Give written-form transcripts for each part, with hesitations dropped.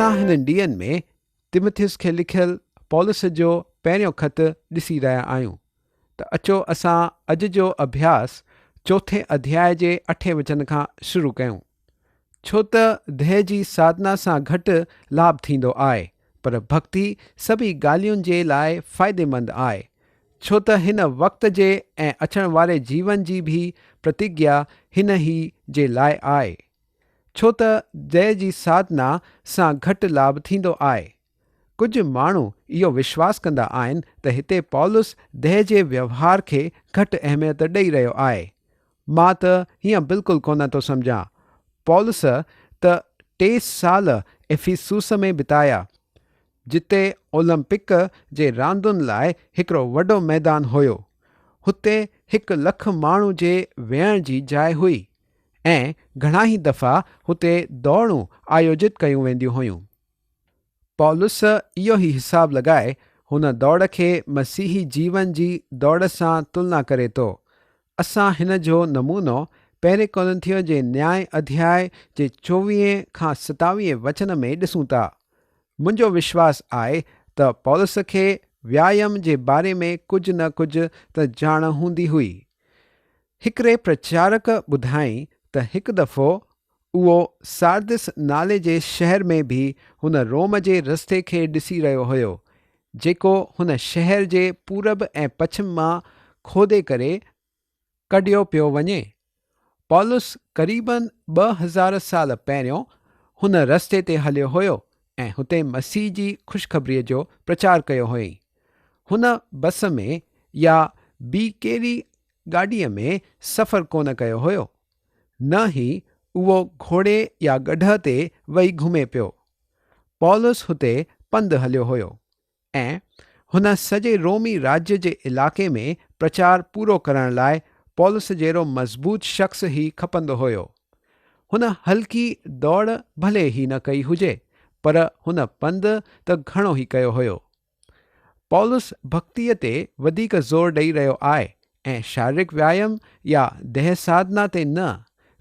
اسان هنن ڏينهن ۾ تيمٿيس کي لکيل پولس جو پهريون خط ڏسي رهيا آهيون ته اچو اسان اڄ جو اڀياس چوٿين اڌياء جي اٺين وچن کان شروع ڪيون. ڇو ته ديهه جي ساڌنا سان گهٽ لاڀ ٿيندو آهي، پر ڀڳتي سڀئي ڳالهين جي لاء فائديمند آهي، ڇو ته هن وقت جي ۽ اچڻ واري جيون جي به پرتگيا هن ئي جي لاء آهي. ڇو ته ديهه جي ساڌنا سان گهٽ لاڀ ٿيندو آهي. ڪجهه ماڻهو اهو وشواس ڪندا آهن ته هتي پولس ديهه جي ويوهار کي گهٽ اهميت ڏئي رهيو آهي. مان ته هيئن بلڪل ڪونه ٿو سمجهان. پولس ته ٽي سال افيسوس ۾ بتايا، جتي اولمپڪ جي راندن لاء هڪڙو وڏو ميدان هيو. هتي هڪ لک ماڻهو جي ويهڻ جي جاء هئي. ۽ گهڻا ئي دفعا هتي دوڙون آيوجت ڪيون وينديون هيون. پولس اهو ئي حساب لڳائي هن دوڙ کي مسيحي جيون جي دوڙ سان تلنا ڪري ٿو. اسان هن جو نمونو پهرين ڪورنٿيون جي نائين اڌياء جي چوويهين کان ستاويهين وچن ۾ ڏسون ٿا. منهنجو وشواس آهي ته پولس کي ويايم جي باري ۾ ڪجهه نه ڪجهه ته ڄاڻ هوندي هئي. هڪڙي پرچارڪ ٻڌائين ته هڪ دفعو اهو ساردس نالي جي شهر ۾ به هن روم جي رستي کي ڏسي رهيو هيو، جيڪو هن شهر جي پورب ۽ پڇم مان کودي ڪري ڪڍيو پيو وڃي. پولس قريباً 2000 سال پهريون هن رستي تي هليو هيو ۽ هتي مسيح جي خوشخبريء جو پرچار ڪيو هئائين. هن بس ۾ يا ٻي ڪهڙي گاڏيء ۾ سفر ڪونه ڪيو هيو. نه ئي اهو گهوڙي يا گڏهه تي ويهي گهمي پيو. پولس هتي پنڌ هليو هيو ۽ هن سڄي رومي راڄ جي علائقي ۾ پرچار پورو ڪرڻ لاء پولس جهڙو مضبوط شخص ئي کپندو هيو. هن هلڪي دوڙ ڀلي ئي نه ڪئي هجي پر هن پنڌ ته گهڻو ئي ڪيو هيو. پولس ڀڳتيء تي وڌيڪ زور ڏئي رهيو آهي ۽ شاريرڪ ويايم يا ديهه ساڌنا تي نه،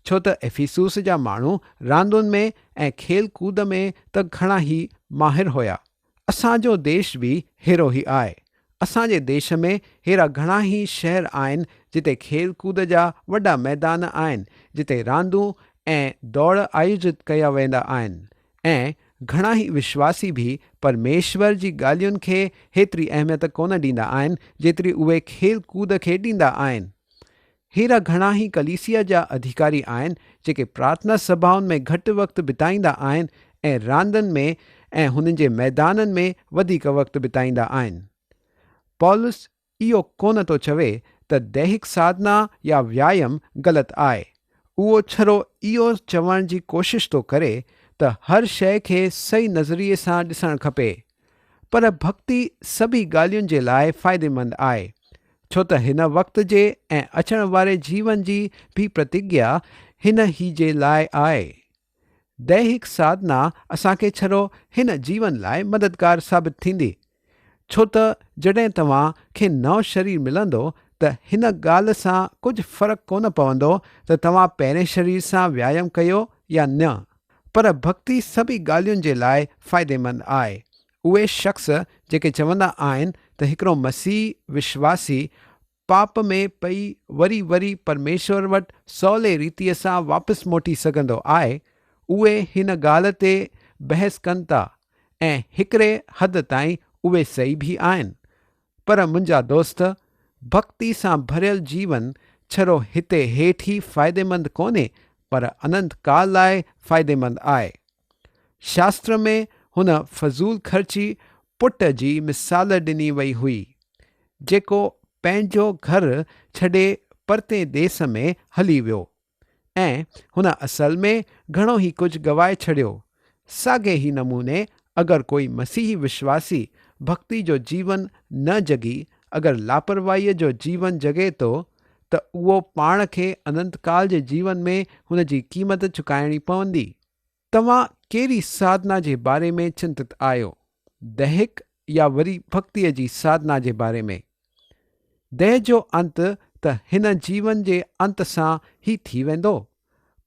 ڇو ته افيسوس جا ماڻهو راندن ۾ ۽ کيل ڪود ۾ ته گهڻا ئي ماهر هيا. اسان جو ديش به ههڙو ئي آهي. اسان جي ديش ۾ ههڙا گهڻا ئي شهر آهن جتي کيل ڪود جا وڏا ميدان آهن، جتي راندون ۽ دوڙ آيوجت ڪيا ويندا آهن ۽ گهڻا ئي وشواسي به پرميشور جي ڳالهين کي هيتري اهميت ڪونه ڏيندا آهن جيتري اهي کيل ڪود کي ڏيندا آهن. ههڙا گهڻا ئي ڪليسيا جا اڌيڪاري آهن جيڪي پرارٿنا سڀائن ۾ گهٽ وقت بتائيندا آهن ۽ راندن ۾ ۽ هنن جي ميدانن ۾ وڌيڪ وقت بتائيندا آهن. پولس اهو ڪونه ٿو چوي ته ديهڪ ساڌنا يا ويايم غلط آهي. اهو ڇڙو اهو چوڻ جي ڪوشش ٿو ڪري ته هر شيء کي صحيح نظريي سان ڏسڻ کپي. پر ڀڳتي سڀئي ڳالهين جي لاء فائديمند آهي، ڇو ته هن وقت جي ۽ اچڻ واري جيون جي به پرتگيا هن ئي جي لاء آهي. ديهڪ ساڌنا اسان کي ڇڙو هن جيون لاء مددگار ثابت ٿيندي، ڇو ته جڏهن توهان کي نئون شرير ملندو ته هن ڳالهه سان ڪجهه فرق ڪونه پوندو ته توهان پهرين شرير سان ويايم ڪيو يا نه. پر ڀڳتي سڀئي ڳالهين جي لاء فائديمند آهي. اهي شخص جيڪي چوندا آهن ته هڪڙو مسيحي وشواسي پاپ ۾ پئي وري وري پرميشور وٽ سولي ريتيء سان واپس موٽي سگهندو آهي، اهي هن ڳالهه تي بحث ڪن ٿا ۽ هڪڙي حد تائين اهي صحيح به آهن. پر منهنجا دوست، ڀڳتي سان ڀريل جيون ڇڙو هتي هيٺ ئي فائديمند ڪونهي پر اننت ڪال لاء فائديمند آهي. شاستر ۾ هن فضول خرچي پٽ جي مثال ڏني وئي هئي، جيڪو پنهنجو گهر ڇڏي پرتين ديس ۾ هلي ويو ۽ هن اصل ۾ گهڻو ئي ڪجهه گوائي ڇڏيو. ساڳئي ئي نموني اگر ڪوئي مسيحي وشواسي ڀڳتي جو جيون نه جڳي اگر لاپرواهيء جو جيون جڳي ٿو ته اهو پاڻ کي اننت ڪال جي جيون ۾ هن جي قيمت چڪائڻي پوندي. توهان ڪهڙي ساڌنا جي باري ۾ چنتت آهيو؟ ديهڪ يا وري ڀڳتيء جي ساڌنا جي باري ۾؟ ديهه جو انت ته هن جيون جي انت سان ئي ٿي ويندو،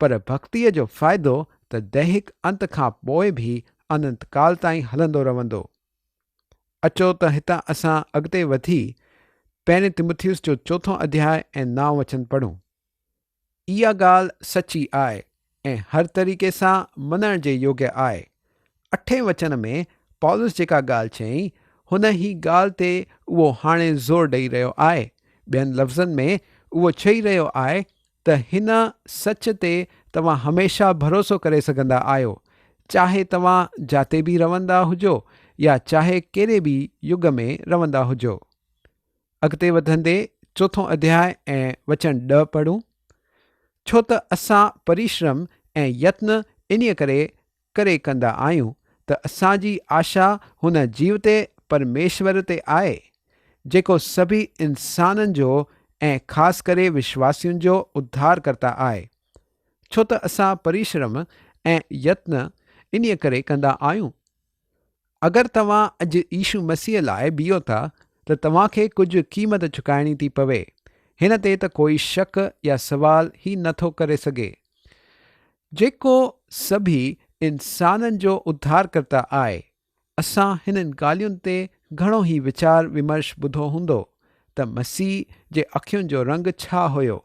پر ڀڳتيء جو فائدو ته ديهڪ انت کان پوء به اننت ڪال تائين هلندو رهندو. اچو ته هتان اسان اڳتي وڌي پهرين تيمٿيس جو چوٿون اڌياء ۽ نائون وچن پڙهون. اها ڳالهه سچي آهي ۽ هر طريقي سان مڃڻ جي يوگيه آهي. اٺين وچن ۾ پولس جيڪا ڳالهه چيائين، هن هي ڳالهه تي اهو هاڻي زور ڏئي رهيو آهي. ٻين لفظن ۾ اهو چئي رهيو آهي ته هن سچ تي توهان هميشه ڀروسو ڪري سگهندا آهيو، چاهي توهان جاتي به رهندا هجو يا چاهي ڪهڙي به يگ ۾ رهندا هجو. اڳتي وڌندي چوٿون اڌياء ۽ وچن ڏهه پڙهون، ڇو ته اسان پريشرم ۽ يتن انهيء ڪري ڪري ڪندا آهيون ته اسان جي آشا هن جيوتي پرميشور تي آهي، جيڪو سڀئي انسانن جو ۽ خاص ڪري وشواسين جو اڌارڪرتا آهي. ڇو ته اسان پريشرم ۽ يتن انهيء ڪري ڪندا آهيون. اگر توهان اڄ يسوع مسيح لاء بيهو ٿا ته توهان کي ڪجهه قيمت چڪائڻي ٿي پوي. هن تي ته ڪوئي شڪ يا سوال ئي نه ٿو ڪري سگهي. جيڪو سڀئي انسانن جو اڌارڪرتا آهي. اسان هنن ڳالهين تي گهڻو ئي ويچار ومرش ٻڌو هوندو ته مسيح جي اکين جو رنگ ڇا هيو؟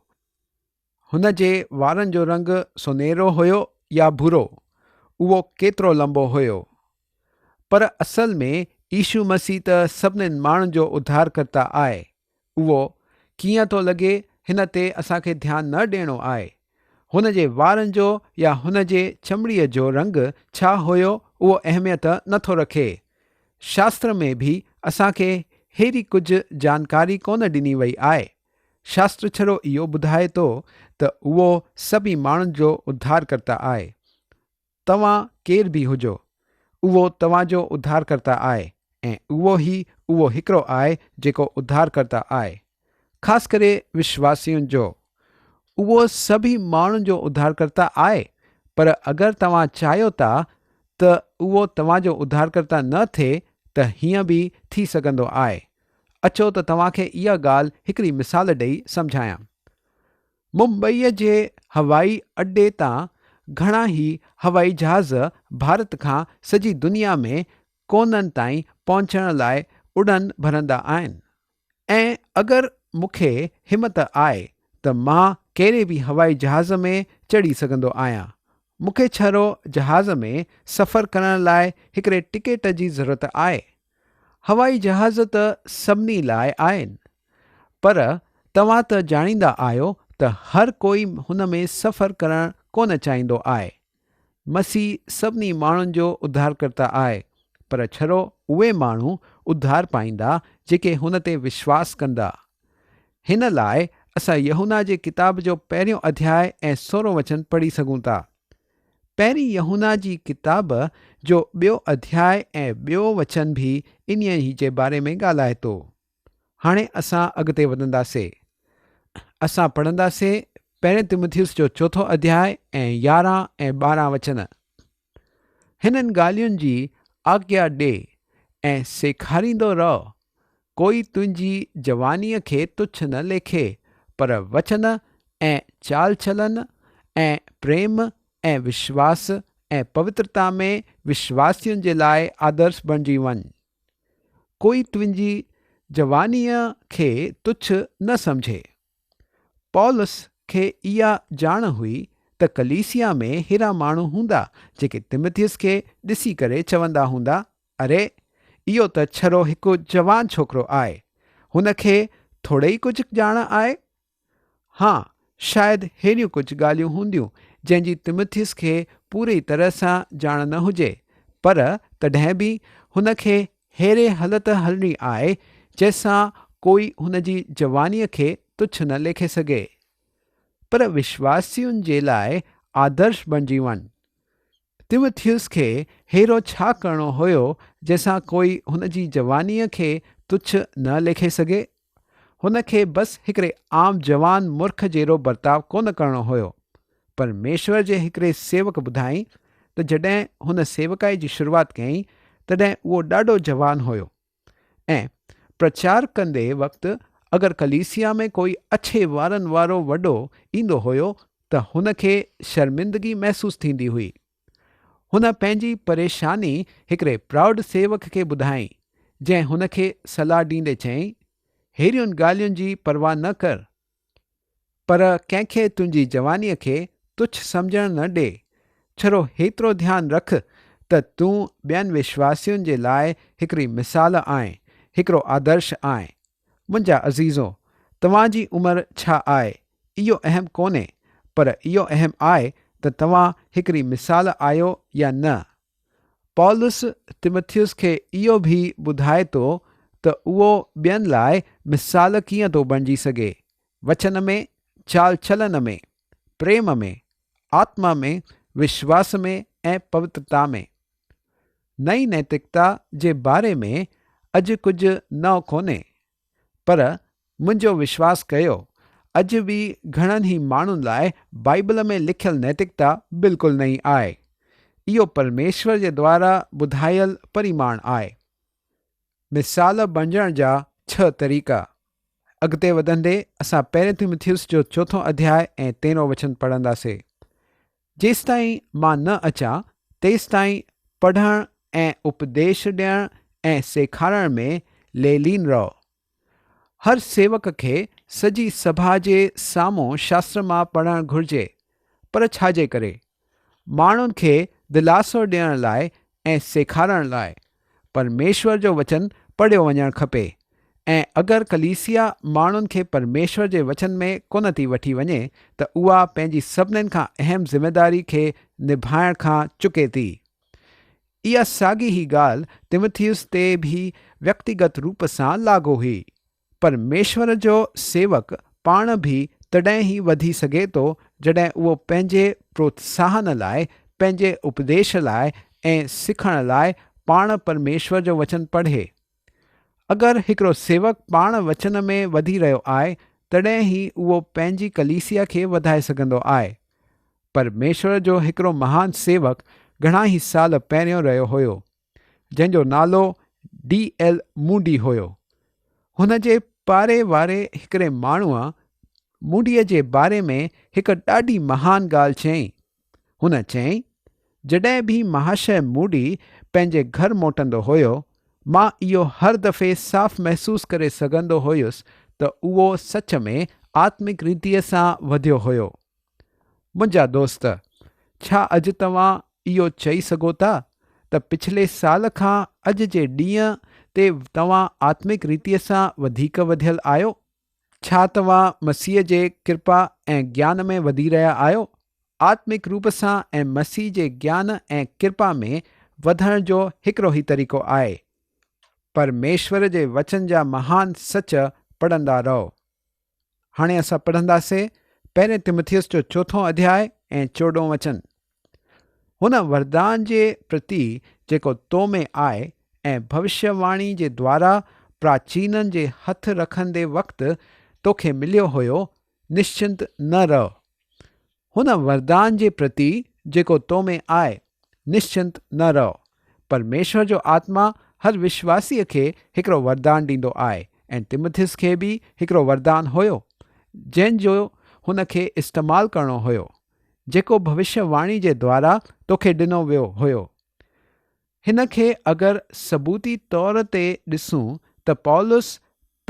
هن جي وارن جو رنگ سونهرو هيو يا ڀورو؟ اهو ڪيترو لنبو هيو؟ پر اصل ۾ يسوع مسيح ته سڀنين ماڻهن جو اڌارڪرتا آهي. اهو ڪيئن ٿو لڳي هن تي اسان کي ڌيان نه ڏيڻو آهي. هن جي وارن جو يا هن جي چمڙيء جو رنگ ڇا هيو اهو اهميت نه ٿو رکي. شاستر ۾ به اسان کي ههڙي ڪجهه جانڪاري ڪونه ڏني وئي آهي. شاستر ڇڙو اهو ٻڌائي ٿو ته اهو سڀئي ماڻهن جو اڌارڪرتا آهي. توهان ڪير به هجو، اهو توهان جو اڌارڪرتا آهي ۽ اهو ئي اهو هڪڙو آهي جيڪو اڌارڪرتا آهي. خاص ڪري وشواسين جو. اهو سڀئي ماڻهن جو اڌارڪرتا آهي، پر اگر توهان چاهيو ٿا ته اهو توهان جو اڌارڪرتا نه ٿئي ته هيئن به ٿي سگهندو آهي. اچو ته توهان کي اها ڳالهه هڪڙي مثال ڏئي سمجهايان. ممبئيء جي هوائي اڏي تان گهڻا ئي هوائي جهاز ڀارت کان سڄي دنيا ۾ ڪونن تائين پهچڻ لاء اڙان ڀرندا آهن ۽ اگر مون کي همت آهي ته مان ڪهڙي به هوائي جهاز ۾ چڙهي سگهندو آهيان. مون کي ڇڙو جهاز ۾ سفر ڪرڻ لاء هڪڙي ٽڪيٽ جي ضرورت آهي. هوائي جهاز ته سڀني لاء آهن، پر توهان ته ڄاڻيندا آهيو ته هر ڪوئي هن ۾ سفر ڪرڻ ڪونه چاهيندو آهي. مسيح سڀني ماڻهن جو اڌارڪرتا آهي، پر ڇڙو اهي ماڻهو اڌار پائيندا جيڪي هن تي وشواس ڪندا. هن لاء اسان يوحنا جي ڪتاب جو پهريون اڌياء ۽ سورهون وچن پڙهي سگهون ٿا. پهرين يوحنا جي ڪتاب جو ٻيو اڌياء ۽ ٻيو وچن به انهيء ئي جي باري ۾ ڳالهائي ٿو. هاڻي اسان اڳتي وڌنداسي. اسان پڙهنداسي پهرين تيموٿيس جو چوٿون اڌياء ۽ 11 ۽ 12 وچن. هنن ڳالهين جي آگيا ڏي ۽ سيکاريندو رهه. ڪوئي تنهنجي جوانيء کي تڇ نه ليکي، پر وچن ۽ چال چلن ۽ پريم ۽ وشواس ۽ پوترتا ۾ وشواسين جي لاء آدرش بڻجي وڃ. ڪوئي تنهنجي جوانيء کي تڇ نه سمجهي. پولس کي اها ڄاڻ هئي ته ڪليسيا ۾ ههڙا ماڻهو هوندا، جيڪي تيمٿيس کي ڏسي ڪري چوندا هوندا، اري، اهو ته ڇڙو هڪ جوان ڇوڪرو آهي، هن کي ٿورئي ڪجهه ڄاڻ آهي. ها، شايد ههڙيون ڪجهه ڳالهيون هونديون، جنهن جي تيمٿيس کي پوريء طرح سان ڄاڻ نه هجي، پر تڏهن به هن کي ههڙي هلت هلڻي آهي، جنهن سان ڪوئي هن جي جوانيء کي تڇ نه ليکي سگهي. پر وشواسين جي لاء آدرش بڻجي وڃ. تيموٿيس کي ههڙو ڇا ڪرڻو هيو، جنهن سان ڪوئي هن جي جوانيء کي تڇ نه ليکي سگهي؟ هن کي بس هڪڙي عام جوان مرک جهڙو برتاء ڪونه ڪرڻو هيو. پرميشور جي هڪڙي سيوڪ ٻڌائين ته جڏهن هن سيوڪائي جي شروعات ڪيائين تڏهن اهو ڏاڍو جوان هيو ۽ پرچار ڪندي وقت اگر ڪليسيا ۾ ڪوئي اڇي وارن وارو وڏو ايندو هيو ته هن کي شرمندگي محسوس ٿيندي هئي. هن پنهنجي پريشاني هڪڙي پراوڍ سيوڪ کي ٻڌائي، جنهن هن کي صلاح ڏيندي چيائين، ههڙين ڳالهين جي پرواهه نه ڪر، پر ڪنهن کي تنهنجي جوانيء کي تڇ سمجهڻ نه ڏي. ڇڙو هيترو ڌيان رک ته تون ٻين وشواسين جي لاء هڪڙي مثال آهين، هڪڙو آدرش آهين. منهنجا عزيزو! توهان جي عمر ڇا آهي، اهو اهم ڪونهي، پر اهو اهم آهي ته توهان هڪڙي مثال آهيو يا نه. پولس تيمٿيس کي اهو به ٻڌائي ٿو ته اهو ٻين لاء مثال ڪيئن ٿو بڻجي سگهي، وچن ۾، چال چلن ۾، پريم ۾، آتما ۾، وشواس ۾ ۽ پوترتا ۾. نئين نيتڪتا جي باري ۾ اڄ ڪجهه نئون ڪونهي. پر منهنجو وشواس ڪيو، اڄ به گهڻن ئي ماڻهن لاء بائيبل ۾ لکيل نيتڪتا بلڪل نئين آهي. اهو پرميشور جي دوارا ٻڌايل پريماڻ آهي. مثال بڻجڻ جا ڇهه طريقا. اڳتي وڌندي اسان پهرين تيمٿيوس جو چوٿون اڌياء ۽ تيرهون وچن پڙهنداسي. جيستائين مان نه اچان، تيستائين پڙهڻ ۽ اپديش ڏيڻ ۽ سيکارڻ ۾ ليلين رهو. هر سيوڪ کي سڄي سڀا جي سامهون شاستر مان پڙهڻ گهرجي، پر ڇا جي ڪري؟ ماڻهن کي دلاسو ڏيڻ لاء ۽ سيکارڻ لاء. پرميشور جو وچن پڙهيو وڃڻ کپي ۽ اگر ڪليسيا ماڻهن کي پرميشور جي وچن ۾ ڪونه ٿي وٺي وڃي ته اها پنهنجي سڀنين کان اهم ذميداري کي نڀائڻ کان چڪي ٿي. اها ساڳي ئي ڳالهه تيمٿيوس تي به ويڪتيگت روپ سان لاڳو هئي. پرميشور جو سيوڪ پاڻ به تڏهن ئي وڌي سگهي ٿو جڏهن اهو پنهنجي پروتساهن لاء، پنهنجي اپديش لاء ۽ سکڻ لاء پاڻ پرميشور جو وچن پڙهي. اگر هڪڙو سيوڪ پاڻ وچن ۾ وڌي رهيو آهي تڏهن ئي اهو پنهنجي ڪليسيا کي وڌائي سگهندو آهي. پرميشور جو هڪڙو مهان سيوڪ گهڻا ئي سال پهريون رهيو هيو. جنهن جو نالو ڊي ايل مونڊي هيو. هن جي پاڙي واري هڪڙي ماڻهوء مونڊيء جي باري ۾ هڪ ڏاڍي مهان ڳالهه چيائين. هن چيائين، جڏهن به مهاشيه مونڊي پنهنجي گهر موٽندو هيو، مان اهو هر دفعي صاف محسوس ڪري سگهندو هيس ته اهو سچ ۾ آتمڪ ريتيء سان وڌيو هيو. منهنجا دوست، ڇا اڄ توهان اهو چئي سگهو ٿا ته پڇلي سال کان اڄ جي ڏينهن تي توهان آتمڪ ريتيء سان وڌيڪ وڌيل آهيو؟ ڇا توهان مسيح جي ڪرپا ۽ گيان ۾ وڌي رهيا آهيو؟ آتمڪ روپ سان ۽ مسيح جي گيان ۽ ڪرپا ۾ وڌڻ جو هڪڙو ئي طريقو آهي، پرميشور جي وچن جا مهان سچ پڙهندا رهو. هاڻي اسان پڙهنداسين پهرين تيمٿيس جو چوٿون اڌياء ۽ چوڏهون وچن. هن وردان جي پرتي جيڪو تو ۾ آهي ۽ ڀوشيه واڻي جي دوارا پراچينن جي هٿ رکندي وقت توکي مليو هيو، نشچنت نه رهه. هن وردان جي پرتي جيڪو تو ۾ آهي، نشچنت نه رهه. پرميشور جو آتما هر وشواسيء کي هڪڙو وردان ڏيندو آهي ۽ تيمٿيس کي به هڪڙو وردان هيو، جنهن جو هن کي استعمال ڪرڻو هيو، جيڪو ڀوشيه واڻي جي دوارا توکي ڏنو ويو هيو. هن کي اگر ثبوتي طور تي ڏسون ته پولس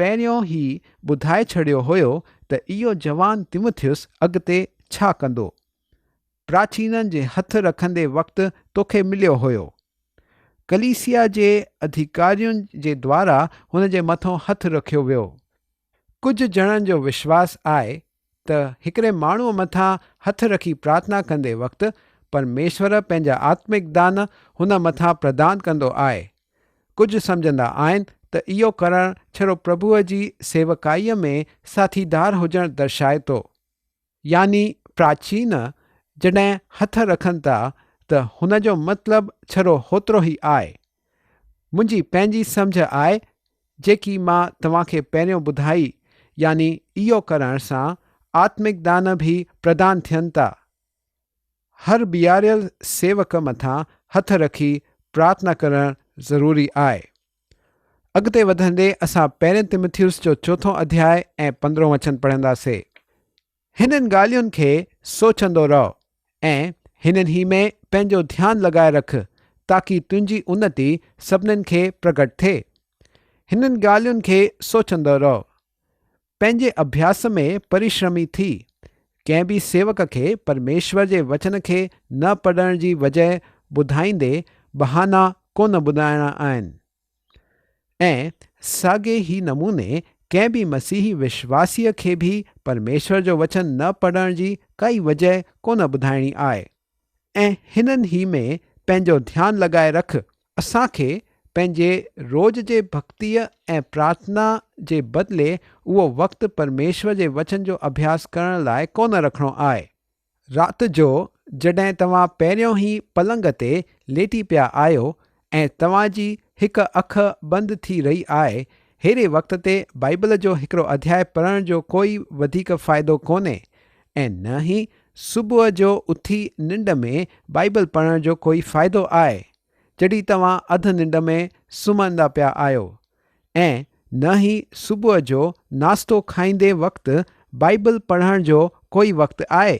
پهريون ئي ٻڌائي ڇڏيو هيو ته اهو جوان تيمٿيس اڳتي ڇا ڪندو. پراچينن جي هٿ رکندي وقت توکي مليو هيو. ڪليسيا جي اڌيڪارين جي دوارا هن جي مٿون هٿ رکيو ويو. ڪجهه ڄڻن جو وشواس آهي ته هڪڙي ماڻهوء مٿان هٿ رکي پرارٿنا ڪندي وقت پرميشور پنهنجا آتمڪ دان هن مٿان پردان ڪندو آهي. ڪجهه سمجهندا آهن ته اهو ڪرڻ ڇڙو پرڀوء جي سيوڪائيء ۾ ساٿيدار هجڻ درشائي ٿو. يعني پراچين جڏهن هٿ رکن ٿا ته هن جو مطلب ڇڙو هوترو ئي آهي. منهنجي پنهنجي سمجهه آهي جيڪي مان توهان کي پهريون ٻڌائي يعني اهو ڪرڻ سان آتمڪ دان به پردان ٿين ٿا. هر بيهاريل سيوڪ مٿان هٿ رکي پرارٿنا ڪرڻ ضروري آهي. اڳتي وڌندي اسان پهرين تيمٿيوس جو چوٿون اڌياء ۽ پندرهون وچن پڙهنداسي. هنن ڳالهين کي سوچندو رهه ۽ هنن ئي ۾ پنهنجو ڌيان لڳائي رک، تاڪي تنهنجي انتي سڀنين کي پرگٽ ٿئي. هنن ڳالهين کي سوچندو رهه. پنهنجي اڀياس ۾ پرشرمي ٿي. ڪنهن به سيوڪ کي پرميشور جي وچن کي نه پڙهڻ جي وجهه ٻڌائيندي بهانا ڪونه ٻڌائڻا آهن. ۽ ساڳئي ئي نموني ڪنهن به مسيحي وشواسيء کي به پرميشور جو وچن نه پڙهڻ جي ڪائي وجهه ڪونه ٻڌائڻي آهي. ۽ هنن ئي ۾ پنهنجو ڌيان لڳائي رک. اسان کي پنهنجي روز جي ڀڳتيء ۽ پرارٿنا جي بدلي اهو وقت پرميشور جي وچن جو اڀياس ڪرڻ لاء ڪونه رکڻو آهي. رات جو جڏهن توهان پهريون ئي پلنگ تي ليٽي پيا آهيو ۽ توهان جي هڪ اک بند ٿي رهي آهي، ههڙي وقت تي بائيبل جو هڪڙو اڌياء پڙهڻ جو ڪوئي وڌيڪ فائدو ڪونهي ۽ نه ئي صبح جو اٿي ننڊ ۾ بائيبل پڙهڻ جو ڪوئي فائدو آهي، جڏهن توهان اڌ ننڊ ۾ سمهندا پيا آهيو ۽ نه ئي صبح جو ناشتو کائيندي وقت بائيبل پڙهڻ جو ڪوئي وقت آهي،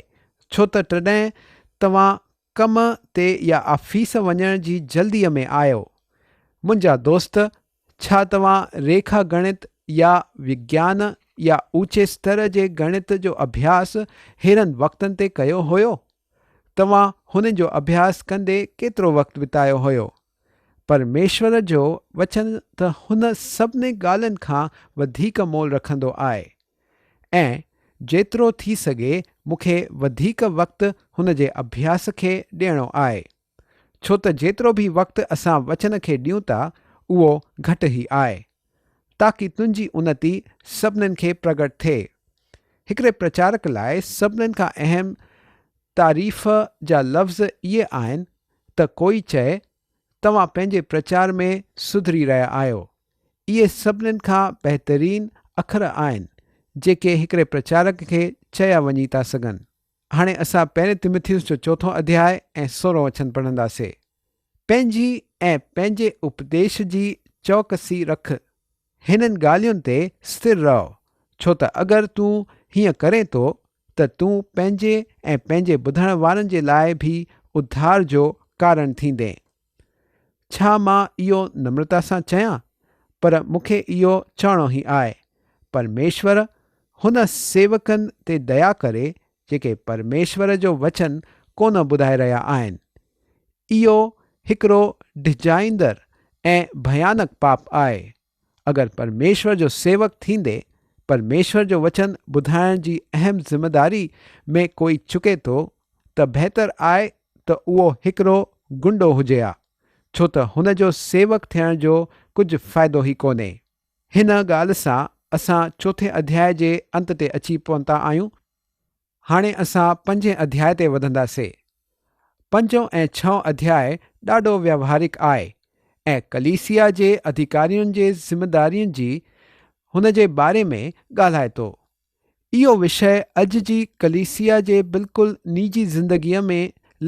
ڇو ته تڏهن توهان ڪم تي يا آفيس وڃڻ جي جلديء ۾ آهيو. منهنجا دوست، ڇا توهان ريکا گڻت يا وگيان يا اوچي ستر جي گڻت جو اڀياس ههڙن وقتن تي ڪيو هيو؟ توهان هنن جو اڀياس ڪندي ڪيترو وقت بتايو هيو؟ پرميشور جو وچن ته هن سڀني ڳالهين کان وڌيڪ مول رکندو آهي ۽ جيترو ٿي سگهي مون کي وڌيڪ وقت هن جي اڀياس کي ڏيڻو آهي. ڇو ته جيترو به وقت اسان وچن کي ڏيون ٿا اهو گهٽ ئي آهي. تاڪي تنهنجي انتي سڀنين کي پرگٽ ٿئي. هڪڙي پرچارڪ لاء سڀنين کان اهم تعريف جا لفظ اهي آهن ته ڪوئي چئي، توهان پنهنجي پرچار ۾ سڌري رهيا آهيو. اهي سڀنين کان بهترين اکر آهن جيڪي هڪڙي پرچارڪ کي چيا وڃي ٿا سگهن. هاڻي اسان پهرين تيمٿيوس جو چوٿون اڌياء ۽ سورهون وچن پڙهنداسي. پنهنجي ۽ پنهنجي اپديش جي چؤڪسي رک. هنن ڳالهين تي سٿر رهه، ڇو ته اگر تون هيئن ڪرين ٿو ته تون پنهنجي ۽ پنهنجي ٻڌڻ وارن جي لاء به اڌار جو ڪارڻ ٿيندين. ڇا مان اهو نمرتا سان چيان؟ پر مون کي اهو چوڻو ئي آهي. پرميشور هن سيوڪن تي ديا ڪري جيڪي پرميشور جو وچن ڪونه ٻڌائي رهيا آهن. اهو هڪڙو ڊڄائيندڙ ۽ ڀيانڪ پاپ آهي. اگر پرميشور جو سيوڪ ٿيندي پرميشور جو وچن ٻڌائڻ جي اهم ذميداري ۾ ڪوئي چڪي ٿو ته بهتر آهي ته اهو هڪڙو گنڊو هجي ها، ڇو ته هن جو سيوڪ ٿيڻ جو ڪجهه فائدو ئي ڪونهي. هن ڳالهه سان اسان چوٿين اڌياء جي انت تي اچي پهتا آهيون. هاڻي اسان پنجين اڌياء تي وڌنداسي. پنجون ۽ ڇهون اڌياء ڏاڍو ويوهارڪ آهي ۽ ڪليسيا جي اڌيڪارين جي ذميدارين جي هن جي باري ۾ ڳالهائي ٿو. اهو وشيه اڄ جي ڪليسيا جي بلڪل نجي زندگيء ۾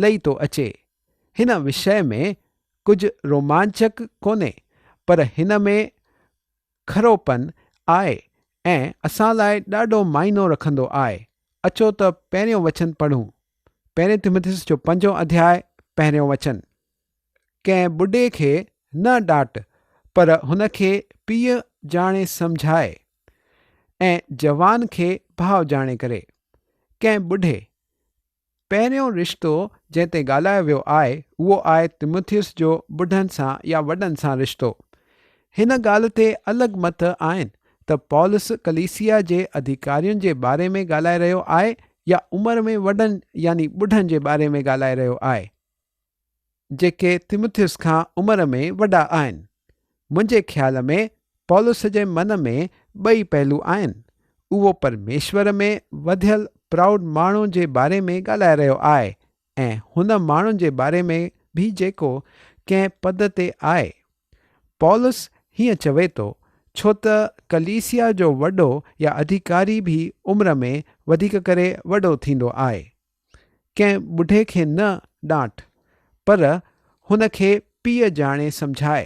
لهي ٿو اچي. هن وشيه ۾ ڪجهه رومانچڪ ڪونهي پر هن ۾ کروپن آهي ۽ اسان لاء ڏاڍو معنيٰ رکندو آهي. اچو ته پهريون وچن پڙهون. پهرين تيمٿيس جو پنجون اڌياء پهريون وچن. ڪنهن ٻڍي کي نه ڏاٽ پر هن کي پيء ڄاڻي سمجهاء ۽ جوان کي ڀاء ڄاڻي ڪري. ڪنهن ٻڍي، پهريون رشتو جنهن تي ڳالهايو ويو آهي، اهو آهي تيموٿيس جو ٻڍن سان يا وڏن سان رشتو. هن ڳالهه تي الڳ مت آهن ته پولس ڪليسيا جي اڌيڪارين جي باري ۾ ڳالهائي رهيو آهي يا عمر ۾ وڏن يعني ٻڍن جي باري ۾ ڳالهائي رهيو آهي. جيڪي تيموٿيس کان عمر ۾ وڏا آهن. منهنجي خيال ۾ پولس جي من ۾ ٻئي پهلو آهن. اهو پرميشور ۾ وڌيل پرائوڊ ماڻهو جي باري ۾ ڳالهائي رهيو آهي ۽ هن ماڻهن جي باري ۾ به جيڪو ڪنهن پد تي آهي. پولس هيئن چوي ٿو، ڇو ته ڪليسيا جو وڏو يا اڌيڪاري به عمر ۾ وڌيڪ ڪري وڏو ٿيندو آهي. ڪنهن ٻڍي کي نه ڏانٽ، پر هن کي پيء ڄاڻي سمجهاء.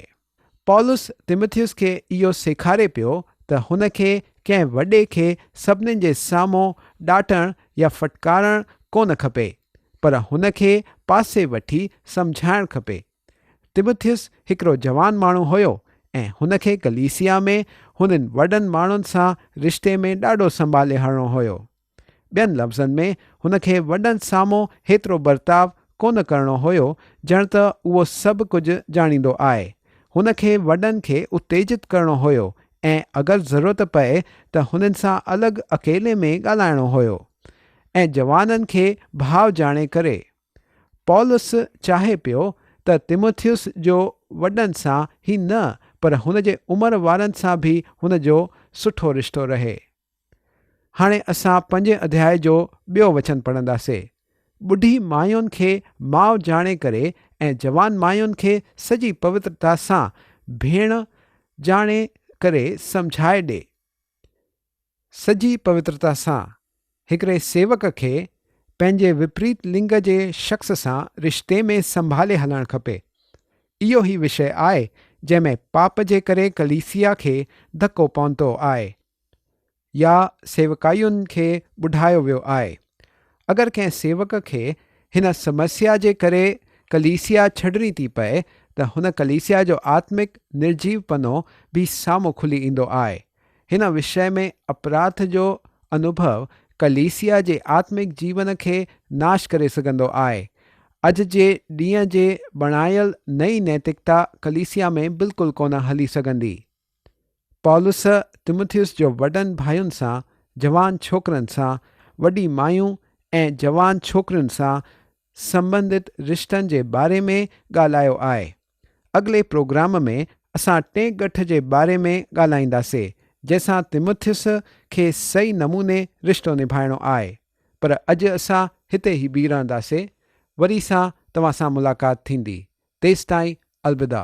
پولس تيمٿيس کي اهو سيکاري پيو ته هن کي ڪنهن وڏي کي سڀني جي سامهون ڏاٽڻ يا ڦٽڪارڻ ڪونه کپي، پر هن کي پاسي وٺي سمجهائڻ کپي. تمٿيس هڪڙو جوان ماڻهو هيو ۽ هن کي ڪليسيا ۾ هنن وڏن ماڻهن سان رشتي ۾ ڏاڍو سنڀالي هلڻو هيو. ٻين لفظن ۾ هن کي وڏن سامهون هيترو برتاء ڪونه ڪرڻو هيو ڄڻ ته اهو سڀ ڪجهه ڄاڻيندو آهي. هن کي وڏن کي اتيجت ڪرڻو هيو ۽ اگر ضرورت پئي ته هنن سان الڳ اڪيلي ۾ ڳالهائڻو هيو ۽ جوانن کي ڀاء ڄاڻي ڪري. پولس چاهي پيو ته تيموٿيس جو وڏن سان ئي نه پر هن جي عمر وارن سان به هن جو سٺو رشتو رهي. هاڻي اسان پنجين اڌياء جو ٻيو وچن پڙهنداسي. ٻڍي ماين کي ماء ڄاڻي ڪري ۽ جوان ماين کي سڄي پوترتا سان ڀيڻ ڄاڻي ڪري سمجهائي ڏي. سڄي پوترتا سان هڪڙي سيوڪ کي پنهنجي وپريت لنگ جي شخص سان رشتي ۾ سنڀالي هلڻ کپي. اهو ئي وشيه آهي جنهن ۾ پاپ جي ڪري ڪليسيا کي ڌڪو پهتو آهي. يا سيوڪائين کي ٻڌايو ويو آهي. اگر ڪنهن سيوڪ کي هن سمسيا جي ڪري ڪليسيا ڇڏڻي ٿي پئي ته هن ڪليسيا جو آتمڪ نرجيوپنو به سامهون کلي ايندو آهي. هن وشيه ۾ اپراڌ جو انوڀو ڪليسيا جي آتمڪ جيون کي ناش ڪري سگهندو آهي. اڄ جي ڏينهن جي بڻايل نئين نيتڪتا ڪليسيا ۾ بلڪل ڪونه هلي سگهندي. پولس تيموٿيس جو وڏن ڀائين سان، جوان ڇوڪرن سان، وڏي مايون ۽ جوان ڇوڪرين سان سنٻنڌت رشتن جي باري ۾ ڳالهايو آهي. اڳلي پروگرام ۾ اسان ٽئين ڳٺ جي باري ۾ ڳالهائينداسي جنهن سان تيموٿيس کي صحيح نموني رشتو نڀائڻو آهي. پر اڄ اسان هتي ئي بيهه رهنداسي. وري سان توهان سان ملاقات ٿيندي. تيستائين الوداع.